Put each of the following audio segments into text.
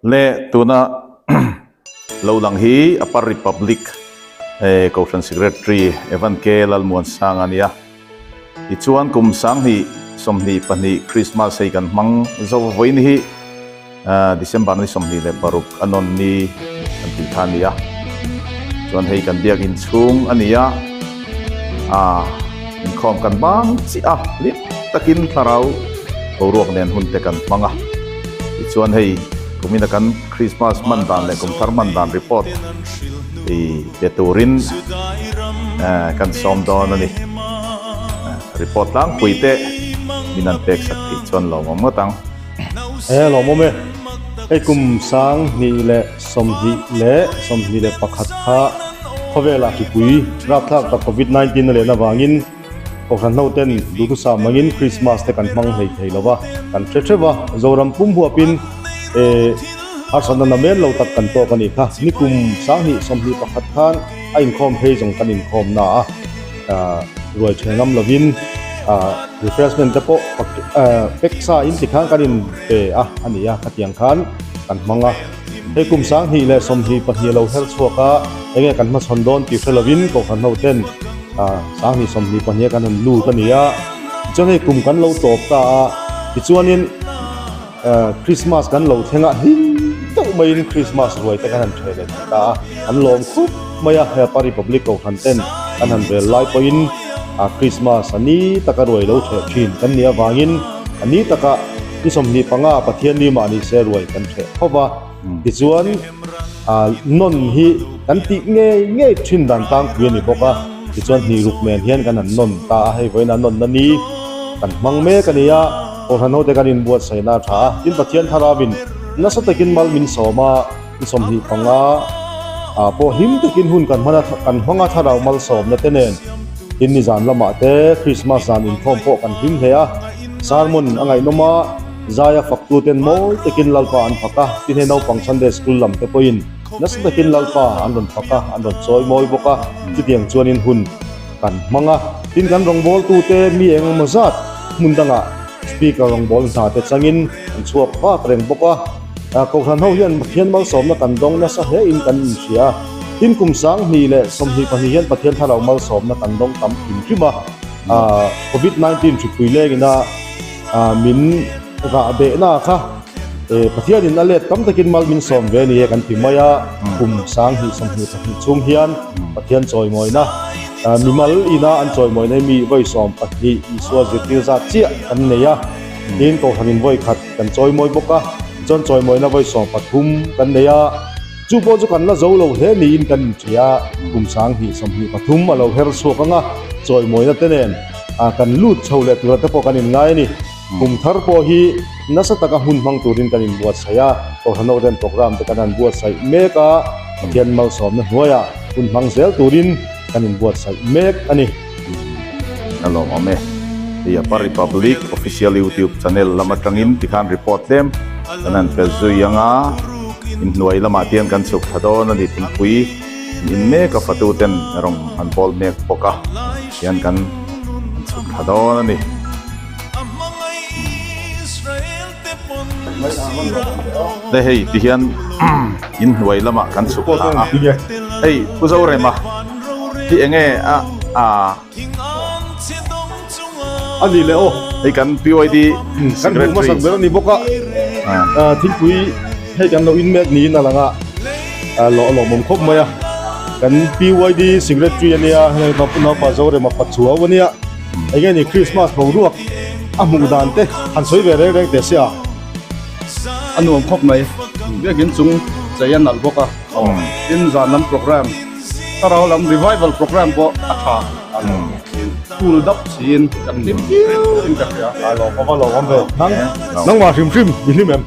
Le tuna lo lang hi Upper Republic Kohhran Secretary Evan K Lalmuansanga a nia. Tichuan kum 2022 Christmas hei kan hmang zo vawiin hi December ni 26 a nawn ni kan tih kha a ni a. Chuan hei kan biakinn chhung a ni a, inkhawm kan bang chiah a, hlim takin thlarau boruak nen hun te kan hmang a. Tichuan hei kumina kan Christmas hman dan leh kum thar hman dan report i pe turin kan sawm dawn a ni. Report tlangpui te min an pek sak theih chuan lawmawm ngawt ang. E lawmawm e. Hei kum 2021 kha khawvelah hripui rapthlak tak Covid 19 a len avangin Kohhran ho ten duhthusam angin Krismas te kan hmang hlei thei lo va, kan hre theuh a, Zoram pum huapin eh harsatna namen lo tak kan tawk a nih kha. Nikum 2021 khan a inkhawm phei zawng kan inkhawm na a, ruai ṭhe ngam lovin refreshment te pawh pack sa in tikhan kan in pe a a ni a, khatiang khan kan hmang a. Hei kum 2022 a lo her chhuak a, enge kan hmachhawn dawn tih hre lovin Kohhran ho ten 2022 kan han lut a ni a, tichuan hei kum kan lo tawp ta a, tichuanin Christmas kan lo thleng a, hlim deuh maiin Christmas ruai te kan han ṭheh leh thei ta a, an lawm khup mai a, he Pari Public Kohhran ten kan han rel lai pawhin Christmas a ni taka ruai lo ṭheh ṭhin kan nih avangin a ni taka ni 25 Pathianni mah ni se ruai kan ṭheh khawp a, tichuan. Nawn hi kan tih ngei ngei thin dan tlangpui a ni bawk a, tichuan hnih ruk nen hian kan han nawn ta a, hei vawiin a nawnna ni kan hmang mek a ni a, Kohhran hote kan inbuatsaihna a tha a, tin Pathian Tharavin nasa takin mal min sawm a, ni 25 ah pawh hlim takin hun kan hman a, kan hmang a Thlarau malsawmna te nen, tin nizan lamah te Krismas zan inkhawm pawh kan hlim hle a, sermon a ngaihnawm a. Zaia faktuten mawi takin Lalpa an fak a, tin hei naupang Sunday School lam te pawhin nasa takin Lalpa an rawn fak a, an rawn chawi mawi bawk a, chutiang chuanin hun kan hmang a. Tin kan rawngbawltute mi eng emaw zat hmun dangah Speaker rawngbâwl hna te changin an chhuak vak reng bawk a. Kohhran ho hian Pathian malsawmna kan dawng nasa hlein kan inhria a, tin kum 2022 hian Pathian thlarau malsawmna kan dawng tam hrim hrim a, Covid 19 hripui lengina Min rah behna kha Pathianin a let tam takin mal min sawm ve a ni e kan ti mai a, kum 2022 chhung hian Pathian chawimawina mimal ina an chawimawina hi mi vawi 12 Isua zirtir zat chiah kan nei a, tin Kohhranin vawi khat kan chawimawi bawk a, tichuan chawimawina vawi 13 kan nei a, chu pawh chu kan la zo lo hle niin kan inhria a, kum 2023 a lo her chhuak ang a, chawimawina te nen. Kan lut chho leh tura te pawh kan inngai a ni. Kum thar pawh hi nasa taka hmun hmang turin kan inbuatsaih a, Kohhran Hoten programme te kan han buatsaih mek a, Pathian malsawmna hnuaiah hun hmang zel turin kan inbuatsaih mek a ni. A lawmawm e. Hei Upper Republic Official YouTube channel lam atangin tikhan report tlem kan han pe zui ang a, inhnuai lamah te hian kan chhuk thla dawn a ni thingpui. In mek a fatu ten rawng an bawl mek bawk a hian kan chhuk thla dawn a ni. Le hei ti hian in hnuai lamah kan chhuk thla a hei Pu Zorema hi enge a a A ni le aw. Hei kan PYD Kan hmuh hmasak ber a ni bawk a. Thingpui hei kan lo in mek niin a lang a. Lawh a lawmawm khawp mai a. Kan PYD Secretary a nia, hei Naupa Zorema Pachuau a nia. Enge ni Christmas boruak a hmuh dan te han sawi ve reng reng teh se a. A nuam khawp mai. Biakin chung chei a nalh bawk a. Tin zan lam programme. Thlarau lam revival program pawh a tha cool dap siin kan hlim viau in ka hria. A lawm a va lawm ve. Nang nangmah hrim hrim i hlim em?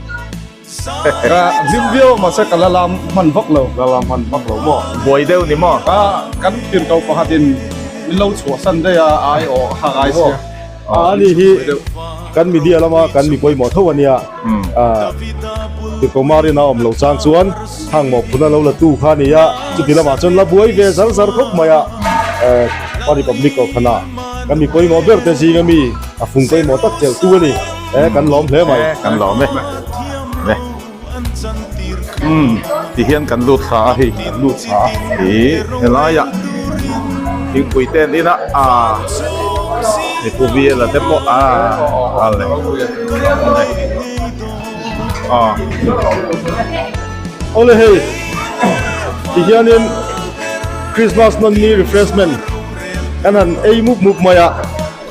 Ka hlim viau a mahse ka la lam hman vak lo. La lam hman vak lo maw? Buai deuh ni maw? Ka kan tirhkoh pakhatin min lo chhuahsan daih a ai awh a ngai sia. A ani hi kan media lama kan mi pawimawh tho a nia. Tirhkoh Marina awm lo chang chuan hang mawhphurhna lo la tu kha a ni a, chuti lamah chuan la buai ve zar zar khawp mai a. Pa Republic Kohhranah kan mi pawimawh ber te zinga mi a fung pawimawh tak chelh tu a ni. Kan lawm hle mai. Kan lawm e. Umm ti hian kan lut thla a hei kan lut thla a ih helaiah thingpui te an in a ah hei pu Biala te pawh ah a le ah. Awle hei ti hianin Christmas nawn ni refreshment kan han ei mup mup mai a.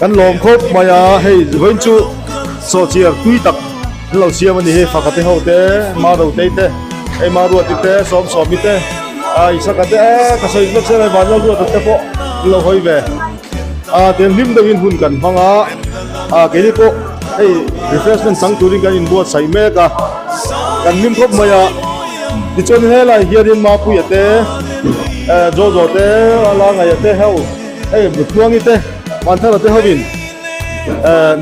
Kan lawm khawp mai a, hei vawiin chu sawhchiar tui tak an lo siam a ni hi, Faka te ho te, Marotei te, hei Maruati te, Sawmsawmi te, ah Isaka te eh ka sawi vek zel a, Vanlalruata te pawh an lo hawi ve. Ah tiang hlim deuhin hun kan hmang a, ah keini pawh hei refreshment chang turin kan inbuatsaih mek a, kan hlim khawp mai a, tichuan helaiah hianin Mapuia te, eh Jojo te, Langaia te ho hei Mutluangi te. Vanthara te hovin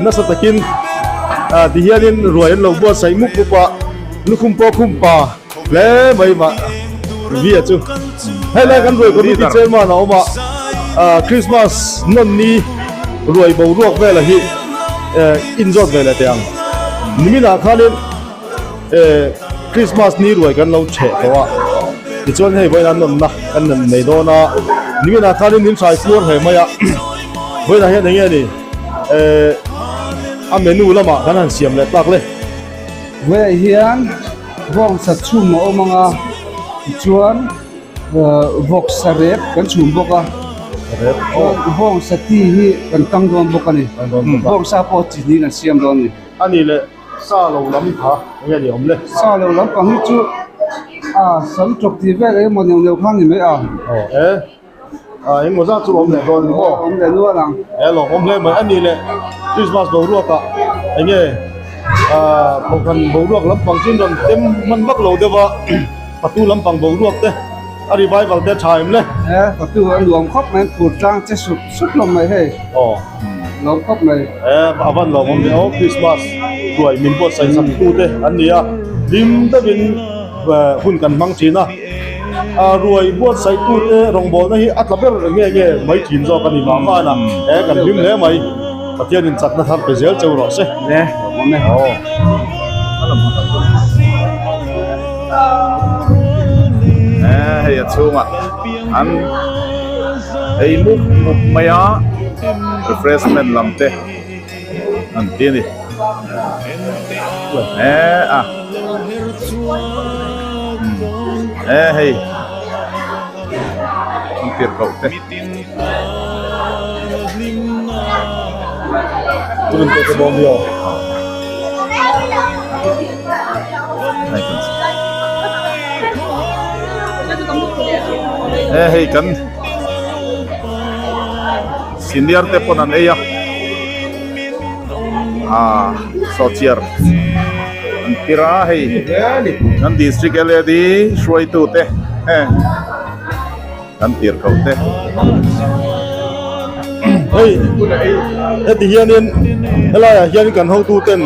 nasa takin ti hianin ruai an lo buatsaih mup mup a, lukhum pawh khum pa hle mai mah via chu. Hei lai kan ruai committee chairman a awm a, Christmas nawn ni ruai boruak vela hi inzawt ve leh teh ang. Niminah khanin. Christmas ni ruai kan lo chheh tawh a, tichuan hei vawiin an nawnna kan rawn nei dawn a, niminah khanin min hrai fur hle mai a, vawiinah hian eng nge ni a menu lamah kan han siam leh tak le. Vawiah hian vawngsa chhum a awm ang a, tichuan vawksa rep kan chhum bawk a, vawngsa ti hi kan tang dawn bawk a ni, vawngsa pawh chi hnih kan siam dawn a ni. A ni le. Sa lo lam kha eng nge ni awm le? Sa lo lam pang hi chu a sam chawp tih vel eng emaw neuh neuh kha a ni mai a. Aw e, a eng maw zat chu awm leh dawn ni maw? Awm leh nual ang. E lawm awm hle mai a ni le Christmas boruak ah eng nge a kohhran boruak lampang chu rawn tem hman vak lo deuh a, patu lampang boruak te a revival te a tha em le? E patu a nuam khawp mai, phur tlang che sup sup hlawm mai hei. Aw. Lawm khawp mai. E a van lawm awm ve aw Christmas ruai min buatsaih sak tu te an ni a, hlim deuhin hun kan hmang thin a, a ruai buatsaih tu te rawngbawlna hi a tla ber nge nge mai thin zawk a ni mah mahna e kan hlim hle mai Pathian in chakna thar pe zel cheu rawh se. E lawm awm e. Aw. E hei a chhungah an ei mup mup mai a. Refreshment lam te an ti a ni e a e hei an tir koh te. E hei kan. Senior te pawn an ei a ah sawhchiar an tir a hei kan district lad hruaitu te heng kan tir ko te. Hei heti hianin helaiah hian kan hotu ten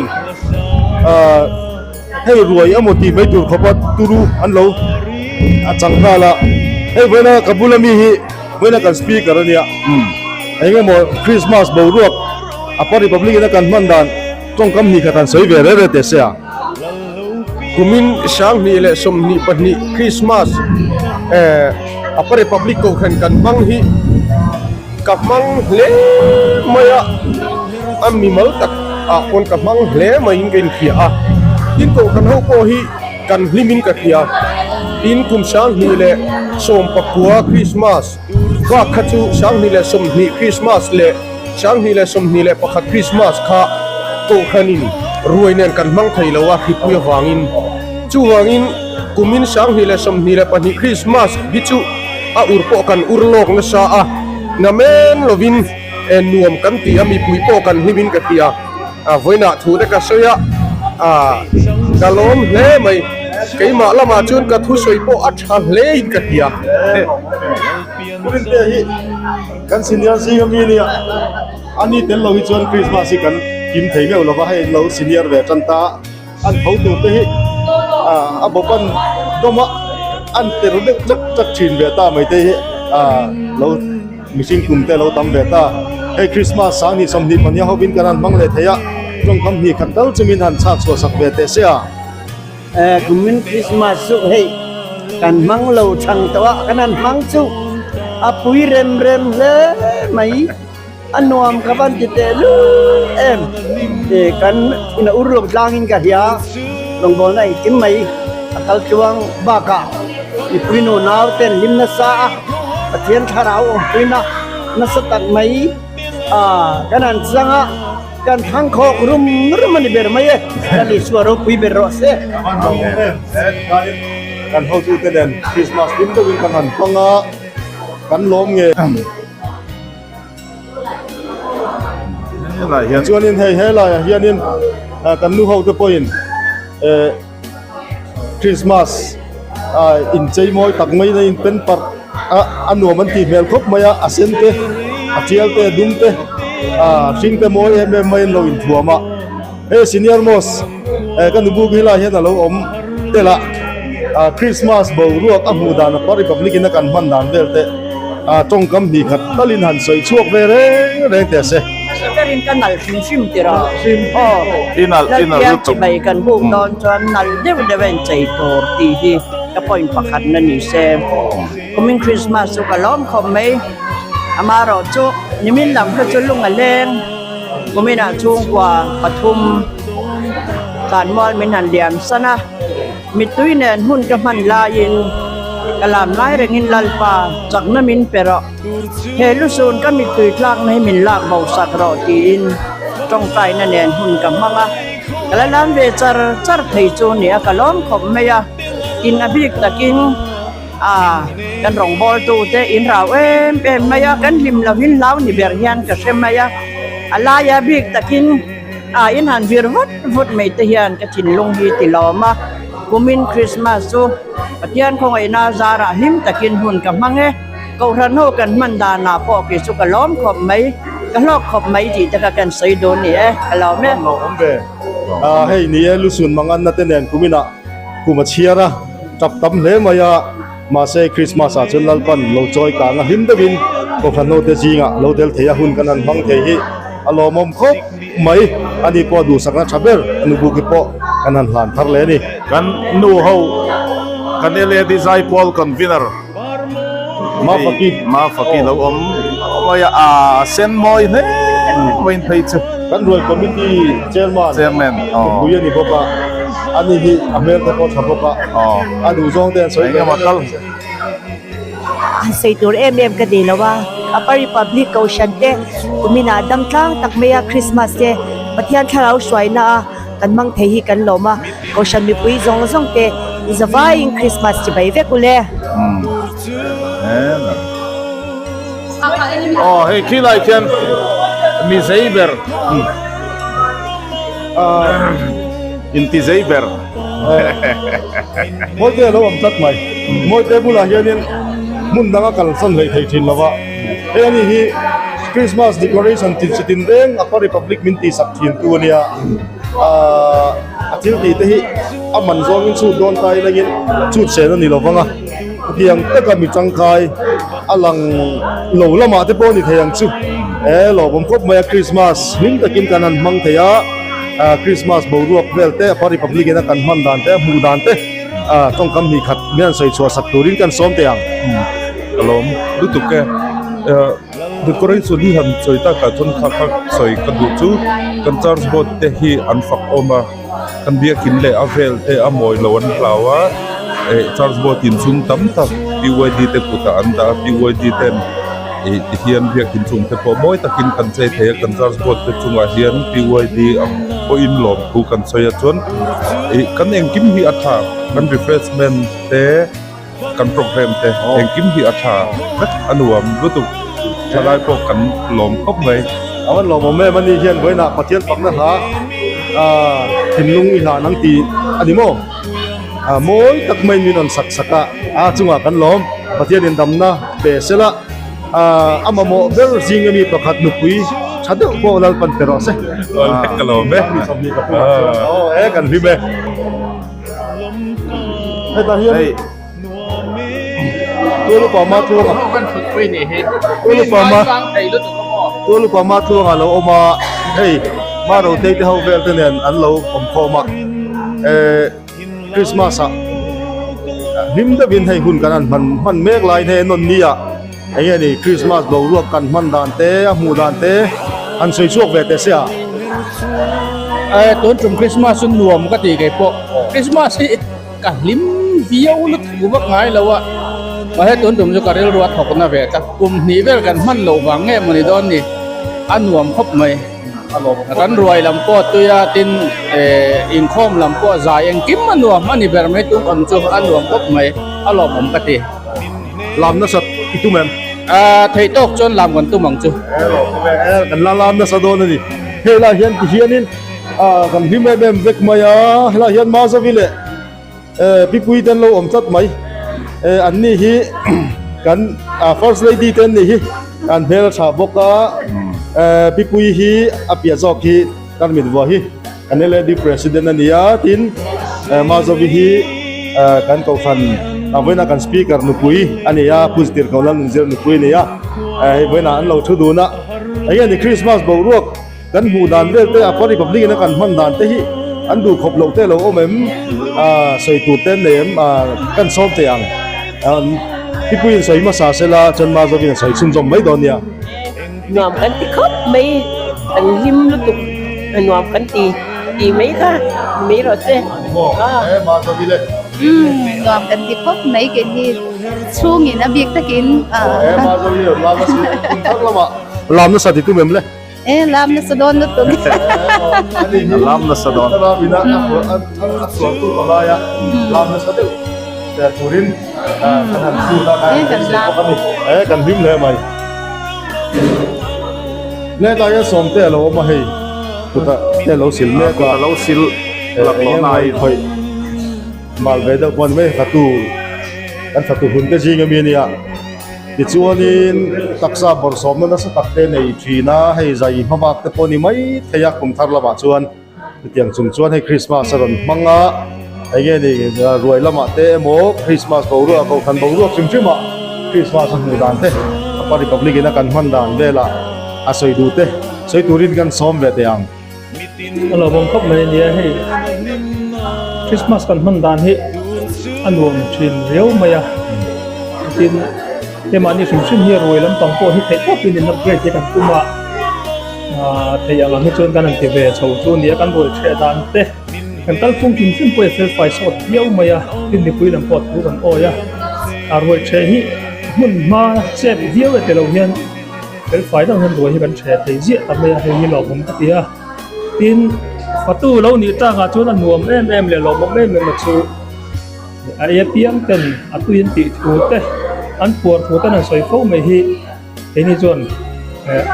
ah Hei ruai emaw tih mai tur khawpa turu an lo a chang nghal a, hei vawiina ka bula mi hi vawiina kan speaker a nia, eng emaw Christmas boruak Upper Republic ina kan hman dan tawngkam hnih khat han sawi ve reh reh teh se a. Kumin 2022 Christmas Upper Republic Kohhran kan hmang hi ka hmang hle mai a. A mimal tak ah pawn ka hmang hle maiin ka inhria a, tin kohhran ho pawh hi kan hlimin ka hria. Tin kum 2019 Krismas bak kha chu 2020 Krismas leh 2021 Krismas kha kohhranin ruai nen kan hmang thei lo a hripui avangin. Chuvangin kumin 2022 Krismas hi chu a ur pawh kan ur lawk nasa a, namen lovin. E nuam kan ti a, mipui pawh kan hlim in ka ti a, a vawiinah thu te ka sawi a, a ka lawm hle mai, keimah lamah chuan ka thusawi pawh a tha hle in ka ti a. Purin te hi kan senior zing ami ania, a ni tel lo hi chuan Christmas hi kan kim thei meuh lova, hei an lo senior ve tan ta. An tho tur te hi a bawp an dawm a, an ter deuh chak chak thin ve ta mai te hi lo mihring kum te lo tam ve ta. Hei Christmas 2024 hovin kan han hmang leh thei a, tawngkam hnih khat tal chu min han chhak chhuah sak ve teh se a. Kumin Christmas chu hei kan hmang lo chhang tawh a, kan han hmang chu a pui rem rem hle mai. A nuam ka van ti teh lul em. Kan ina ur lo tlangin ka hria, rawngbawlna engkim mai a kal tluang bakah mipui nu nau ten hlim nasa a, Pathian thlarau awmpuina nasa tak mai kan han chang a. Kan thangkhawk rum rum a ni ber mai e, Lal Isua ropui ber rawh se. Kan hotute nen Christmas hlim deuhin kan han hmang a, kan lawm nge. Helai hian Chuanin hei helaiah hianin kan nu hote pawhin eh Christmas inchei mawi tak mai na in pen parh a a nuam an tih hmel khawp mai a a sen te a tial te a dum te ah hring te mawi em em mai an lo inthuam a hei senior most eh ka nubu helai hian a lo awm tel a ah Christmas boruak a hmuh dan a pa republic in a kan hman dan vel te ah tawngkam hnih khat talin han sawi chhuak ve reng reng teh se. Hmasa berin ka nalh hrim hrim tir a, aw I nalh, i nalh Lalpiang lutuk. chibai kan buk dawn chuan nalh deuh deuh a inchei tur tih hi ka point pakhat na ni se. Kumin Christmas chu ka lawm khawp mai, amaherawh chu nimin lam kha chu lung a leng, kuminah chhungkua pathum tlanmual min han liam san a, mittui nen hun ka hman laiin ka lam lai rengin Lalpa chakna min pe rawh. He lusun ka mittui tlakna hi min lak bo sak rawh tiin tawngtaina nen hun ka hmang a, ka la lam ve char char thei chu nia ka lawm khawp mai a, in a bik takin a kan rawngbawltu te in rau em em mai a, kan hlim lo in hlau ni ber hian ka hre mai a, a laia bik takin a in han vir vut vut mai te hian ka thinlung hi ti lawm a, kumin Christmas chu Pathian khawngaihna zarah hlim takin hun ka hmang e. Kohhran ho kan hman danah pawh kei chu ka lawm khawp mai, ka hlawk khawp mai tih te kha kan sawi dawn ni e, ka lawm e. Lo awm ve. Ah hei ni e lusun manganna te nen kuminah kum a chhiar a, tap tam hle mai a, mahse Christmas ah chuan Lalpan lo chawi kang a hlim deuhin Kohhran ho te zingah lo tel thei a hun kan han hmang thei hi a lawmawm khawp mai a ni pawh duhsakna tha ber a nubuki pawh kan han hlan thar leh a ni. Kan nu ho kan LAD Zaipawl Convener. Mafaki Mafaki lo awm mai a a sen mawi hle maiin phei chu kan rual committee chairman chairman nupui a ni bawk a ani hi a hmel te pawh tha bawk a a duh zawng te an sawi engemaw tal Han sawi tur em em ka nei lo a Upper Republic Kohhran te kuminah dam tlang tak mai a Christmas te Pathian thlarau hruaina a kan hmang thei hi kan lawm a Kohhran mipui zawng zawng te i zavaiin Christmas chibai vek ule. Aw hei khilai khian mi zei ber inti zei ber. Mawite a lo awm tlat mai. Mawite bulah hianin hmun danga kalsan hleih thei thin lova. Hei ani hi Christmas decoration tin chi tin reng Upper Republic min tihsak thin tu ania. Ahh a thil tih te hi a man zawngin chhut dawn ta ila in chhut sen a ni lo vang a hetiang taka mi tangkai a lang lo lamah te pawh a ni thei ang chu e lawmawm khawp mai a Christmas hlim takin kan han hmang thei a ah Christmas boruak vel te Upper Republic in a kan hman dan te a hmuh dan te ah tawngkam hnih khat min han sawi chhuah sak turin kan sawm teh ang. Ka lawm lutuk e. Decoration hi han sawi takah chuan kha kha sawi ka duh chu kan church board te hi an fak awm a kan biakin leh a vel te a mawi lo an hlau a eh church board inchhung tam tak P Y D te kutah an dah a P Y D ten ih ti hian biakin chung te pawh mawi takin kan chei thei a kan church board te chungah hian P Y D ang pawhin lawmthu kan sawi a chuan ih kan engkim hi a tha kan refreshment te. Kan program te engkim hi a tha vek a nuam lutuk thalai pawh kan lawm khawp mai. A van lawmawm em ani hian vawiinah Pathian fakna hla ah thinlung i hlan ang tih a ni maw? Ah mawi tak mai min rawn sak sak a, a chungah kan lawm Pathian in damna pe sela ah a mamawh ber zing ami pakhat nupui tha deuh pawh Lalpan pe rawh se. Ka lawm e. Aw e kan hlim e. Hetah hian Tualupa ma tluanga Tualupa ma Tualupa ma tluanga lo awm a hei Marotei te ho vel te nen an lo awm khawm a eh. Christmas ah hlim deuhin hei hun kan han hman hman mek laiin hei an rawn ni a eng nge ni Christmas boruak kan hman dan te a hmuh dan te han sawi chhuak ve teh se a. Eh tun tum Christmas chu nuam ka ti kei pawh Christmas hi ka hlim viau lutuk vak ngai lo a mahse tun tum chu ka rilru a thawk na ve tak kum hnih vel kan hman loh vang nge mawni dawn ni a nuam khawp mai. Kan ruai lam pawh tui a tin eh inkhawm lam pawh zai engkim a nuam a ni ber mai tum awm chu a nuam khawp mai a lawmawm ka ti. Lam nasa i tum em? Ah theih tawk chuan lam kan tum ang chu. Kan la lam nasa dawn a ni. Hei lai hian ti hianin ah kan hlim em em vek mai a helai hian Mazavi leh eh Pipui te an lo awm tlat mai. Eh an ni hi kan ah first lady te an ni hi. An hmel a tha bawk a, eh Pipui hi a piah zawk hi Tarmit Vua hi kan LAD President a ni a, tin eh Mazovi hi eh kan kohhran a vawiinah kan Speaker nupui a ni a, Pu Zitirko Lalnunzira nupui a ni a, eh hei vawiinah an lo thu dun a, enge ni Christmas boruak Kan hmuh dan vel te a Party Republic in a kan hman dan te hi an duh khawp loh te lo awm em? Aaa sawi tur te an nei em? Aaa kan sawm thei ang. Thipui in sawi hmasa se la chuan Mazawin a sawi chhunzawm mai dawn nia. Nuam kan ti khawp mai, kan hlim lutuk nuam kan ti ti mai kha ni mai rawh se. Umm nuam kan ti khawp mai keini chhungin a bik takin. Lam nasa ti tum em le? E lam nasa dawn lutuk. Lam nasa dawn. Lam nasa deuh turin kan han chhut a e kan hlim hle mai. Hetah hian sawmte a lo awm a hei kutah te a lo sil mek a. Kut a lo sil laklawh na in. Khawih mal ve deuh pawh a ni mai fatu kan fatu hun te zing ami a nia. Tichuanin taksa bawrhsawmna nasa tak te nei thin a, hei zai hmabak te pawh a ni mai thei a kum thar lamah chuan chutiang chung chuan hei Christmas a rawn hmang a, eng nge ni ruai lamah te emaw Christmas boruak kohhran boruak hrim hrim ah Christmas a hmuh dan te Upper Republic in a kan hman dan velah a sawi duh te sawi turin kan sawm ve teh ang. A lawmawm khawp mai ania hei Christmas kan hman dan hi a nuam thin riau mai a tin hemahni hrim hrim hi ruai lampang pawh hi theih tawpin in upgrade hi kan tum a ah theih ang ang hi chuan kan han ti ve chho chu ania kan ruai ṭheh dan te kan kalphung hrim hrim pawh hi a fel fai sawt viau mai a tin mipui lam pawh thu kan awi a a ruai ṭheh hi hmun hma chep viau e tilo hian. Fel fai deuh hian ruai hi kan ṭheh thei ziah ta mai a, hei hi lawmawm ka ti a. Tin, fatu lo nih tlangah chuan a nuam em em leh lawmawm em em a chu a ei apiang ten a tui an tih thu te, an puar thu ten an sawi fo mai hi keini chuan eh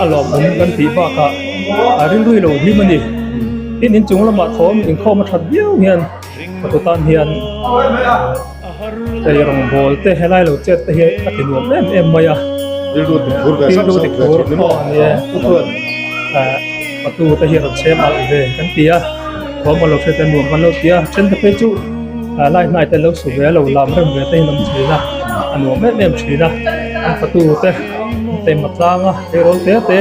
a lawmawm kan tih bakah a rilru lo hlim a ni. Tin, inchung lamah thawm inkhawm a that viau hian fatu tan hian Hei rawngbawl te helai lo chet te hi a ti nuam em em mai a. Rilru ti phur ve rilru ti phur aw a ni e. Chu chuan patu te hi a rawn chhem alh ve kan ti a, thawm a lo hriat te nuam kan lo ti a, then te phei chu lai hnai te lo su ve a lo lam rem ve te hi an awm thin a, a nuam em em thin a. An patu te an taima tlang a, tleirawl te te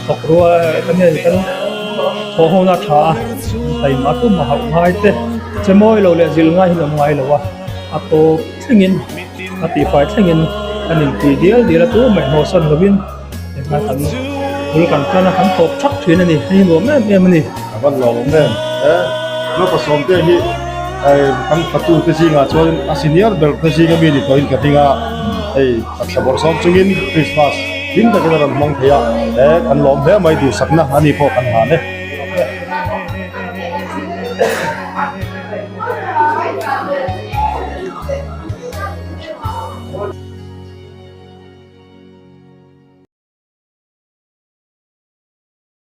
thawk rua kan nge kan thawh ho na tha a, taima tum a hauh ngai te. Che mawi lo leh zil ngai hi an awm ngai lo a, a tawp thlengin a tihfai thlengin an inpui dial dial a tu mai hnawhsan lovin engah kan bul kan tan a kan tawp thak thin a ni, hei hi nuam em em a ni. A van lo awm em e, Naupa Sawmte hi kan fatu te zingah chuan a senior ber te zinga mi ni tawhin ka hring a, hei taksa bawrhsawm chungin Christmas hlim takin a rawn hmang thei a, e kan lawm hle mai duhsakna a ni pawh kan hlan e.